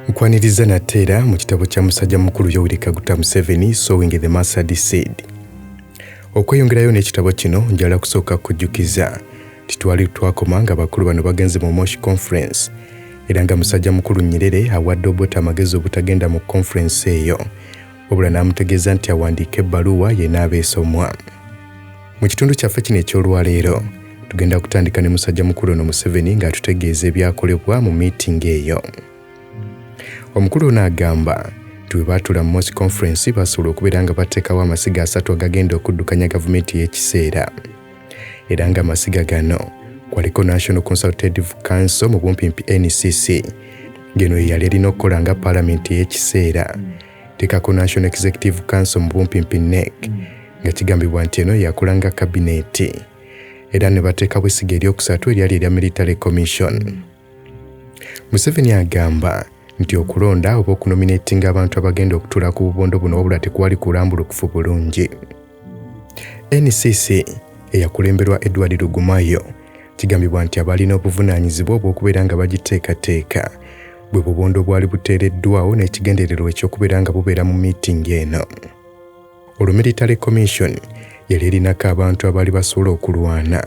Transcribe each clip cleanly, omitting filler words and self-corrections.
Nkwaniriza nate era mu kitabo kya musajja mukulu Yoweri Kaguta Museveni, Sowing the Mustard Seed. Okweyongerayo n'ekitabo kino, njala kusooka kujjukiza nti twali twakoma nga abakulu bano bagenze mu Moshi Conference, era nga musajja mukulu Nyerere awadde Obote amagezi obutagenda mu conference eyo, wabula n'amutegeeza nti awandiike ebbaluwa ye n'abeesomwa. Mu kitundu kyaffe kino eky'olwaleero tugenda kutandika ne musajja mukulu ono Museveni ng'atutegeeza ebyakolebwa mu miitingi eyo. Omukulu ono agamba nti bwe baatuula mu Mosi Conference basobola okubeera nga bateekawo amasiga 3 agagenda okuddukanya gavumenti ey'ekiseera, era ng'amasiga gano kwaliko National Consultative Council mu bumpimpi NCC, ng'eno ye yali erina okukola nga paalamenti ey'ekiseera, teekako National Executive Council mu bumpimpi NEC, nga kigambibwa nti eno yakola nga kabineeti, era ne bateekawo essiga eryokusatu eryali erya Military Commission. Museveni agamba nti okulonda oba okunominatinga abantu abagenda okutuula ku bubondo buno wabula tekwali kulambulukufu bulungi. NCC eyakulemberwa Edward Rugumayo kigambibwa nti abalina obuvunaanyizibwa obw'okubeera nga bagiteekateeka bwe bubondo bwali buteereddwawo n'ekigendererwa eky'okubeera nga bubeera mu miitingi eno. Olwo Military Commission yali erinako abantu abaali basobola okulwana,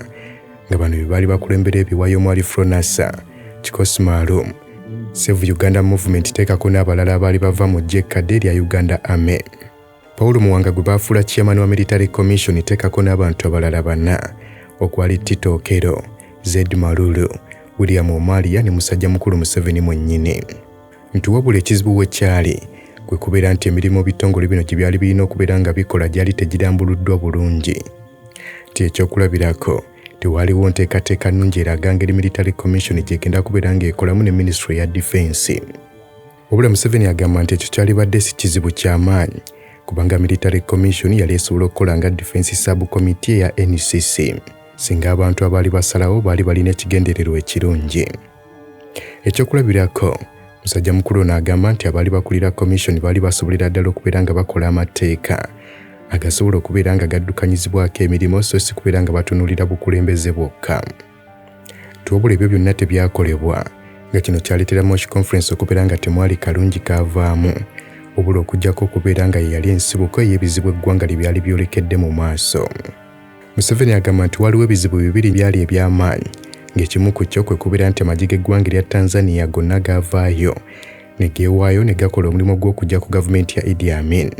nga bano be baali bakulembera ebiwayo omwali Fronasa, Kikosi Maalum, Save Uganda Movement, teekako n'abalala abaali bava mu ggye ekkadde erya Uganda Army. Paul Muwanga gwe baafuula chairman wa Military Commission, teekako n'abantu abalala 4 okwali Tito Okello, Zed Malulu, William Omalia ne musajja mukulu Museveni mwennyini. Nti wabula ekizibu we kyali kwe kubeera nti emirimu bitongole bino gye byali birina okubeera nga bikola gyali tegirambuluddwa bulungi. Nti ekyokulabirako tewaaliwo nteekateeka nnungi eraga ngeri Military Commission gy'egenda kubeera ng'ekolamu ne Ministry ya Defense. Wabula Museveni agamba nti ekyo kyalibadde si kizibu ky'amaanyi kubanga Military Commission yali esobola okukola nga Defense Sub-Committee eya NCC singa abantu abaali basalawo baali balina ekigendererwa ekirungi. Ekyokulabirako, musajja mukulu ono agamba nti abaali bakulira commission baali basobolera ddala okubeera nga bakola amateeka agasobola okubeera nga gaddukanyizibwako emirimu, so si kubeera nga batunuulira bukulembeze bwokka. Wabula ebyo byonna tebyakolebwa, nga kino kyaleetera Moshi Conference okubeera nga temwali kalungi kaavaamu, wabula okuggyako okubeera nga ye yali ensibuko ey'ebizibu eggwanga lye byali byolekedde mu maaso. Museveni agamba nti waliwo ebizibu bibiri byali eby'amaanyi, ng'ekimu ku kyo kwe kubeera nti amagye g'eggwanga erya Tanzania gonna gaavaayo ne geewaayo ne gakola omulimu gw'okujja ku gavumenti ya Idi Amin.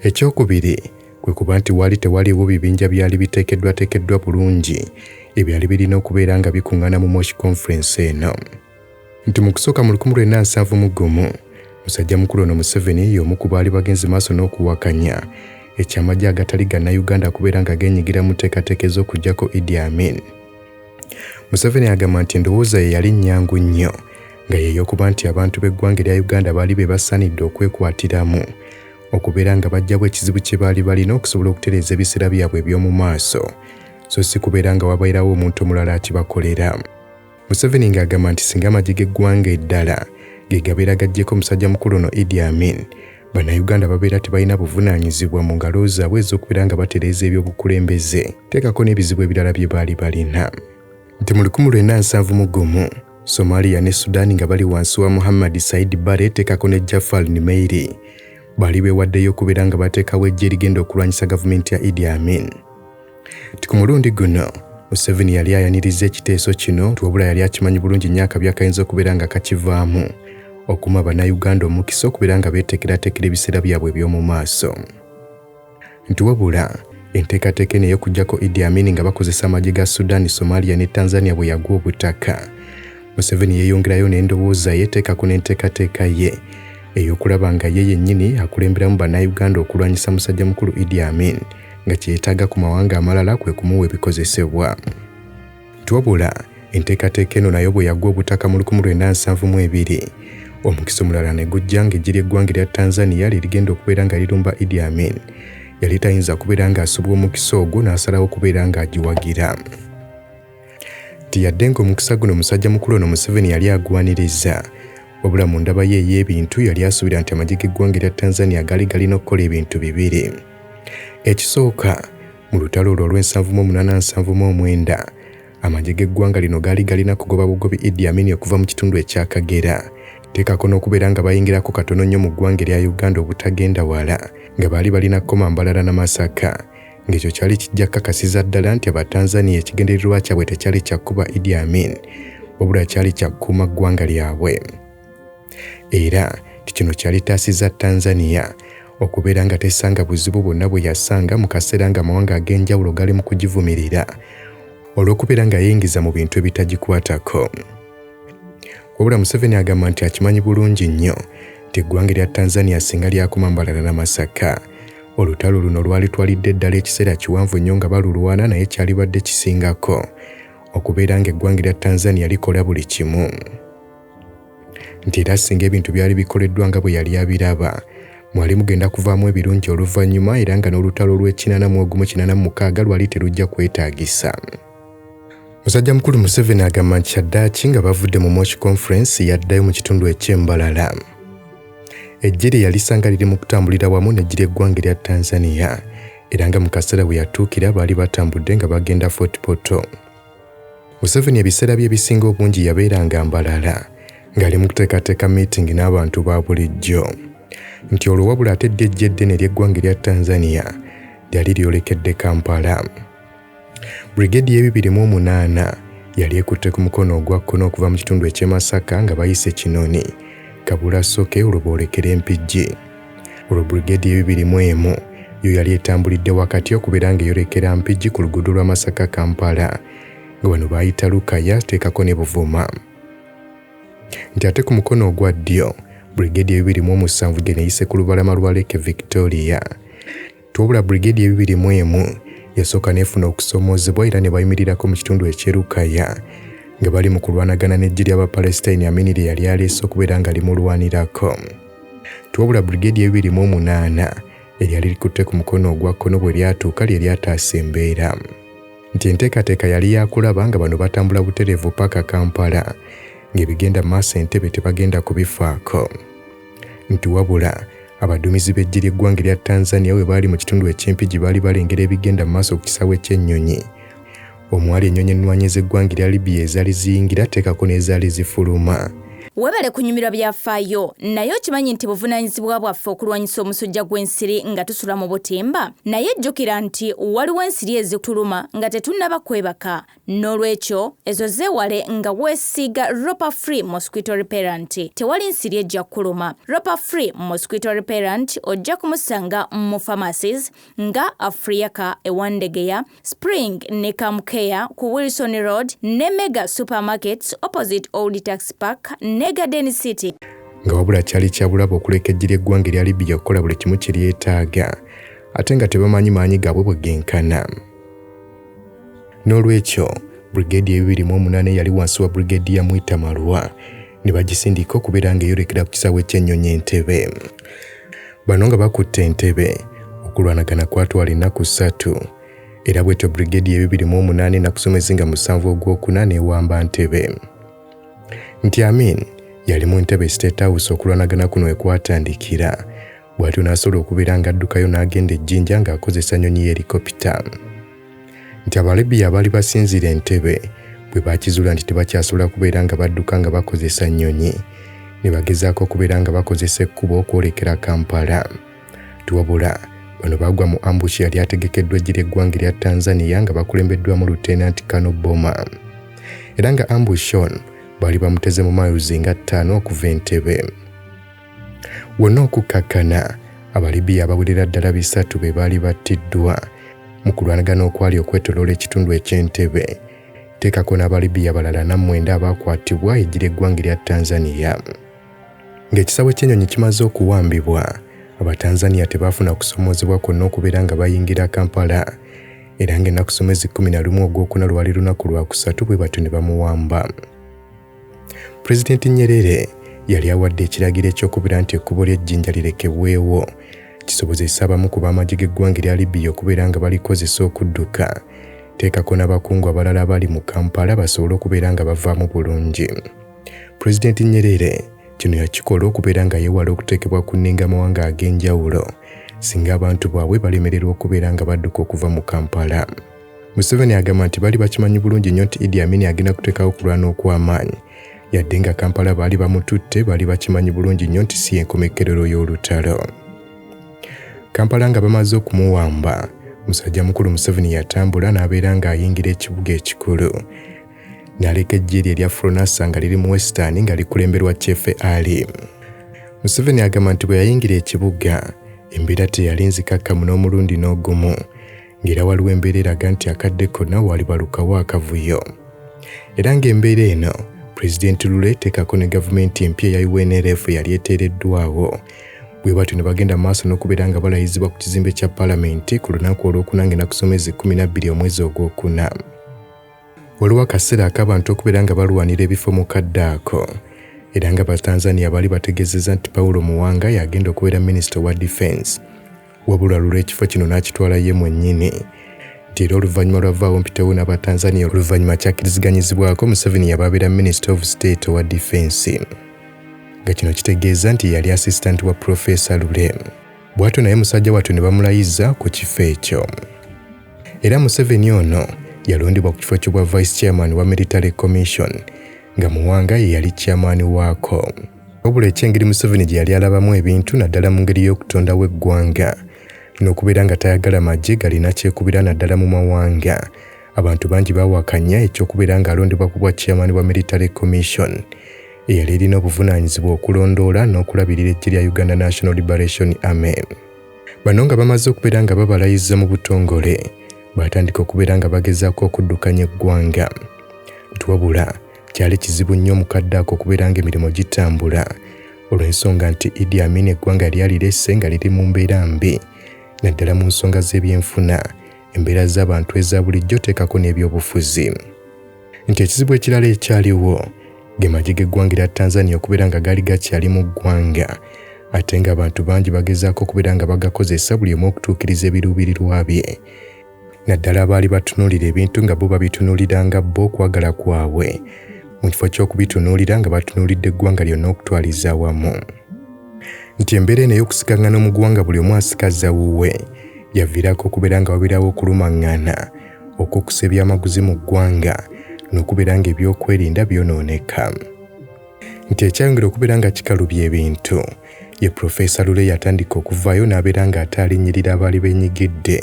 Ekyokubiri kwe kuba nti waali tewaliiwo bibinja byali biteekeddwateekeddwa bulungi ebyali birina okubeera nga bikuŋŋaana mu Moshi Conference eno. Nti mu kusooka mu 1971 musajja mukulu ono Museveni y'omu ku baali bagenze maaso n'okuwakanya ekyamagye agatali gannayuganda kubeera nga geenyigira mu nteekateeka ez'okuggyako Idi Amin. Museveni agamba nti endowooza ye yali nnyangu nnyo, nga ye y'okuba nti abantu b'eggwanga erya Uganda baali be basaanidde okwekwatiramu okubeera nga baggyawo ekizibu kye baali balina okusobola okutereeza ebiseera byabwe eby'omu maaso, so si kubeera nga wabeerawo omuntu omulala akibakolera. Museveni ng'agamba nti singa amagye g'eggwanga eddala ge gabeera gaggyeko musajja mukulu ono Idi Amin, Bannayuganda babeera tebalina buvunaanyizibwa mu ngalo zaabwe ez'okubeera nga batereeza ebyobukulembeze, teekako n'ebizibu ebirala bye baali balina. Nti mu 1971 Somalia ne Sudan nga bali wansi wa Muhammad Said Barre, teekako ne Jafar Nimeiri, baali beewaddeyo okubeera nga bateekawo eggye erigenda okulwanyisa gavumenti ya Idi Amin. Nti ku mulundi guno Museveni yali ayaniriza ekiteeso kino, wabula yali akimanyi bulungi nnyo akabi akayinza okubeera nga kakivaamu okuma Bannayuganda omukisa okubeera nga beeteekerateekera ebiseera byabwe eby'omu maaso. Nti wabula enteekateeka eno ey'okuggyako Idi Amin nga bakozesa amagye ga Sudan, Somalia ne Tanzania bwe yagwa obutaka, Museveni yeeyongerayo n'endowooza ye, teekako n'enteekateeka ye ey'okulaba nga ye yennyini akulemberamu Bannayuganda okulwanyisa musajja mukulu Idi Amin, nga kye yeetaaga ku mawanga amalala kwe kumuwa ebikozesebwa. Nti wabula enteekateeka eno nayo bwe yagwa obutaka mu 1972, omukisa omulala ne gujja ng'eggye ly'eggwanga erya Tanzania lye ligenda okubeera nga lirumba Idi Amin. Yali tayinza kubeera ng'asubwa omukisa ogwo n'asalawo okubeera ng'agiwagira. Nti yadde ng'omukisa guno musajja mukulu ono Museveni yali agwaniriza, wabula mu ndaba ye ey'ebintu yali asuubira nti amagye g'eggwanga erya Tanzania gaali galina okukola ebintu bibiri. Ekisooka, mu lutalo olwo olw'ensanvu mu omunaana nsanvu mu omwenda, amagye g'eggwanga lino gaali galina kugoba bugobi Idi Amin okuva mu kitundu ekya Kagera, Teekako n'okubeera nga bayingirako katono nnyo mu ggwanga erya Uganda obutagenda wala nga baali balina kukoma Mbarara na Masaka, ng'ekyo kyali kijja kukakasiza ddala nti Abatanzania ekigendererwa kyabwe tekyali kya kukuba Idi Amin wabula kyali kya kukuuma ggwanga lyabwe. Era nti kino kyalitaasizza Tanzania okubeera nga tesanga buzibu bwonna bwe yasanga mu kaseera ng'amawanga ag'enjawulo gali mu kugivumirira olw'okubeera nga yeeyingiza mu bintu ebitagikwatako. Wabula Museveni agamba nti akimanyi bulungi nnyo nti eggwanga erya Tanzania singa lyakoma Mbarara na Masaka, olutalo luno lwalitwalidde ddala ekiseera kiwanvu nnyo nga balulwana naye kyalibadde kisingako okubeera ng'eggwanga erya Tanzania likola buli kimu. Nti era singa ebintu byali bikoleddwa nga bwe yali abiraba, mwali mugenda kuvaamu ebirungi oluvannyuma era nga n'olutalo lw'ekinana mu ogumu kinana mu mukaaga lwali terujja kwetaagisa. Musajja mukulu Museveni agamba nti kyaddaaki nga bavudde mu Moshi Conference yaddayo mu kitundu eky'e Mbarara. Eggye lye yalisanga liri mu kutambulira wamu n'eggye ly'eggwanga erya Tanzania era nga mu kaseera we yatuukira baali batambudde nga bagenda Fort Portal. Museveni ebiseera bye ebisinga obungi yabeeranga Mbarara ng'ali mu kuteekateeka miitingi n'abantu ba bulijjo. Nti olwo wabula ate ddi eggye eddene ery'eggwanga erya Tanzania lyali lyolekedde Kampala. Brigade y'ebibiri mu omunaana yali ekutte ku mukono ogwa kkono okuva mu kitundu eky'e Masaka nga bayise Kinoni, Kabula Soke olwo boolekere Mpigi. Olwo Brigade y'ebibiri mu emu yo yali etambulidde wakati okubeera ng'eyolekera Mpigi ku luguudo lwa Masaka Kampala nga bano baayita Lukaya teekako ne Buvuma. Nti ate ku mukono ogwa ddyo Brigade y'ebibiri mu omusanvu gye neyise ku lubalama lwa Lake Victoria. Wabula Brigade y'ebibiri mu emu yasooka n'efuna okusoomoozebwa era ne bayimirirako mu kitundu eky'e Lukaya nga bali mu kulwanagana n'eggye ly'Abapalestine Amini lye yali aleese okubeera nga limulwanirako. Wabula Brigade y'ebibiri mu omunaana eryali likutte ku mukono ogwa kkono bwe lyatuuka lye lyataasa embeera. Nti enteekateeka yali ya kulaba nga bano batambula butereevu paka Kampala ng'ebigenda mu maaso Entebbe tebagenda kubifaako. Nti wabula abaduumizi b'eggye ly'eggwanga erya Tanzania we baali mu kitundu eky'Empigi baali balengera ebigenda mu maaso ku kisaawe ky'ennyonyi omwali ennyonyi ennwanyi ez'eggwanga erya Libya ezaali ziyingira teekako n'ezaali zifuluma. Webale kunyumirwa byafaayo naye okimanyi nti buvunaanyizibwa bwaffe okulwanyisa omusujja gw'ensiri nga tusula mu butimba naye jjukira nti waliwo ensiri ezituluma nga tetunnaba kwebaka N'olwekyo ezo zeewale nga weesiiga Ropa Free Mosquito Repellent. Tewali nsiri ejja kukuluma. Ropa Free Mosquito Repellent ojja kumusanga mu pharmacies nga Afriaka e Wandegeya, Spring ne Camcare ku Wilson Road ne Mega Supermarkets opposite Old Tax Park ne Garden City. Nga wabula kyali kya bulabe okuleka eggye ly'eggwanga erya Libya okukola buli kimu kye lyetaaga ate nga tebamanyi maanyi gaabwe bwe genkana. N'olwekyo, Brigade y'ebibiri mu omunaana eyali wansi wa Brigade ya Mwita Malwa ne bagisindika okubeera ng'eyolekera ku kisaawe ky'ennyonyi e Ntebe. Bano nga bakutte Entebbe, okulwanagana kwatwala ennaku ssatu era bwetyo Brigade y'ebibiri mu omunaana ennaku z'omwezi nga musanvu ogwokuna n'ewamba Ntebe. Nti Amin yali mu Ntebe State House okulwanagana kuno we kwatandikira bw'atyo n'asobola okubeera ng'addukayo n'agenda e Jinja ng'akozesa nnyonyi y'erikopita. Nti Abalibya abaali basinziira Entebbe bwe baakizuula nti tebakyasobola kubeera nga badduka nga bakozesa nnyonyi ne bagezaako okubeera nga bakozesa ekkubo okwolekera Kampala. Wabula bano baagwa mu ambushi yali ategekeddwa eggye ly'eggwanga erya Tanzania nga bakulembeddwamu Lieutenant Colonel Boma. Era nga ambush ono baali bamuteze mu mayuzi nga ttaano okuva Entebbe. Wonna okukkakkana Abalibiya abawerera ddala bisatu be baali battiddwa mu kulwanagana okwali okwetoloola ekitundu eky'Entebbe. Teekako n'Abalibiya abalala na mwenda abaakwatibwa eggye ly'eggwanga erya Tanzania. Ng'ekisaawe ky'ennyonyi kimaze okuwambibwa, Abatanzania tebaafuna kusoomoozebwa kwonna okubeera nga bayingira Kampala era ng'ennaku z'omwezi 11 ogwokuna lwali lunaku lwakusatu bwe batyo ne bamuwamba. Pulezidenti Nyerere yali awadde ekiragiro eky'okubeera nti ekkubo ly'ejjinja lirekebwewo kisobozese abamu ku b'amagye g'eggwanga erya Libya okubeera nga balikozesa okudduka teekako n'abakungu abalala abali mu Kampala basobole okubeera nga bavaamu bulungi. Pulezidenti Nyerere kino yakikola okubeera nga yeewala okuteekebwa ku nninga amawanga ag'enjawulo singa abantu baabwe balemererwa okubeera nga badduka okuva mu Kampala. Museveni agamba nti baali bakimanyi bulungi nnyo nti Idi Amin agenda kuteekawo okulwana okw'amaanyi Yadde nga Kampala baali bamututte, baali bakimanyi bulungi nnyo nti si y'enkomekkerero y'olutalo. Kampala nga bamaze okumuwamba, musajja mukulu Museveni yatambula n'abeera ng'ayingira ekibuga ekikulu, n'aleka eggye lye erya Fronasa nga liri mu Western nga likulemberwa Chefe Ali. Museveni agamba nti bwe yayingira ekibuga, embeera teyali nzikakkamu n'omulundi n'ogumu, ng'era waliwo embeera eraga nti akadde konna walibalukawo akavuyo. Era ng'embeera eno, Pulezidenti Lule teekako ne gavumenti empya eya UNLF eyali eteereddwawo, bwe batyo ne bagenda maaso n'okubeera nga balayizibwa ku kizimbe kya Palamenti ku lunaku olwokuna ng'ennaku z'omwezi 12 omwezi ogwokuna. Waliwo akaseera ak'abantu okubeera nga balwanira ebifo mu kadde ako, era nga Batanzania baali bategeezezza nti Paulo Muwanga y'agenda okubeera minisita owa difensi, wabula Lule ekifo kino n'akitwala ye mwennyini, nti era oluvannyuma lwa vaawo mpitewo n'Abatanzania oluvannyuma kyakkiriziganyizibwako Museveni yaba abeera Minister of State owa difensi, nga kino kitegeeza nti yali assistant wa Profesa Lule. Bw'atyo naye musajja wattu ne bamulayiza ku kifo ekyo. Era Museveni ono yalondebwa ku kifo ky'obwa Vice Chairman wa Military Commission, nga Muwanga ye yali chairman waako. Wabula eky'engeri Museveni gye yali alabamu ebintu naddala mu ngeri y'okutondawo eggwanga n'okubeera nga tayagala magye galina kyekubira naddala mu mawanga, abantu bangi baawakanya eky'okubeera ng'alondebwa ku bwa chairman bwa Military Commission eyali erina obuvunaanyizibwa okulondoola n'okulabirira eggye lya Uganda National Liberation Army. Bano nga bamaze okubeera nga babalayiza mu butongole, baatandika okubeera nga bagezaako okuddukanya eggwanga. Nti wabula kyali kizibu nnyo omukadde ako okubeera ng'emirimu gitambula olw'ensonga nti Idi Amin eggwanga lyali lirese nga liri mu mbeera mbi, naddala mu nsonga z'ebyenfuna, embeera z'abantu eza bulijjo teekako n'ebyobufuzi. Nti ekizibu ekirala ekyaliwo ge magye g'eggwanga erya Tanzania okubeera nga gaali gakyali mu ggwanga, ate ng'abantu bangi bagezaako okubeera nga bagakozesa buli omu okutuukiriza ebiruubirirwa bye, naddala abaali batunuulira ebintu nga bo babitunuulira nga bo okwagala kwabwe, mu kifo ky'okubitunuulira nga batunuulidde eggwanga lyonna okutwaliza awamu. Nti embeera eno ey'okusikangana mu ggwanga buli omu asikaza wuwe yaviirako okubeera nga wabeerawo okulumaŋŋana okw'okusa ebyamaguzi mu ggwanga n'okubeera ng'ebyokwerinda byonooneka. Nti ekyayongera okubeera nga kikalubya ebintu ye Profesa Lule yatandika okuvaayo n'abeera ng'ate alinnyirira abaali beenyigidde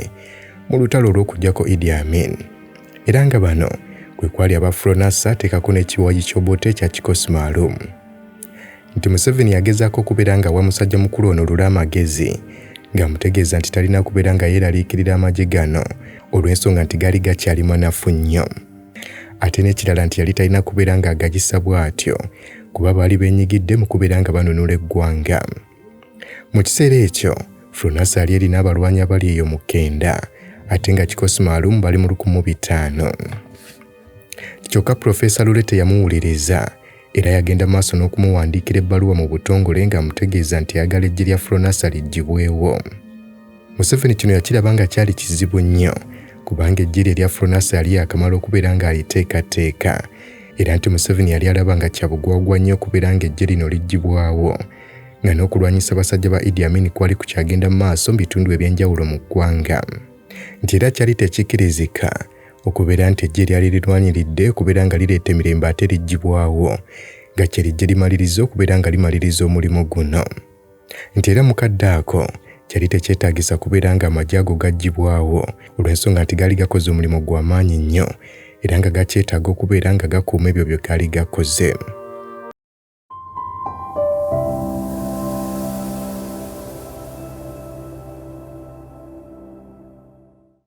mu lutalo olw'okuggyako Idi Amin, era nga bano kwe kwali aba Fronasa ateekako n'ekiwayi ky'Obote ekya Kikosi Maalum. Nti Museveni yagezaako okubeera ng'awa musajja mukulu ono Lule amagezi ng'amutegeeza nti talina kubeera nga yeeraliikirira amagye gano olw'ensonga nti gaali gakyali manafu nnyo, ate n'ekirala nti yali talina kubeera ng'agagisa bw'atyo kuba baali beenyigidde mu kubeera nga banunula eggwanga. Mu kiseera ekyo Fronasa yali erina abalwanyi abali eyo mu kenda, ate nga Kikosi Maalum bali mu 1500. Kyokka Profesa Lule teyamuwuliriza, era yagenda maaso n'okumuwandiikira ebbaluwa mu butongole ng'amutegeeza nti ayagala eggye lya Fronasa liggyibwewo. Museveni kino yakiraba nga kyali kizibu nnyo kubanga eggye lye erya Fronasa yali yaakamala okubeera ng'aliteekateeka, era nti Museveni yali alaba nga kya bugwagwa nnyo okubeera ng'eggye lino liggyibwawo, nga n'okulwanyisa abasajja ba Idi Amin kwali kukyagenda mu maaso mu bitundu eby'enjawulo mu ggwanga. Nti era kyali tekikkirizika okubeera nti eggye lyali lirwaniridde okubeera nga lireeta emirembe ate liggyibwawo nga kye lijje limaliriza okubeera nga limaliriza omulimu guno. Nti era mu kadde ako kyali tekyetaagisa kubeera nga amagye ago gaggyibwawo olw'ensonga nti gaali gakoze omulimu gwa maanyi nnyo era nga gakyetaaga okubeera nga gakuuma ebyo bye gaali gakoze.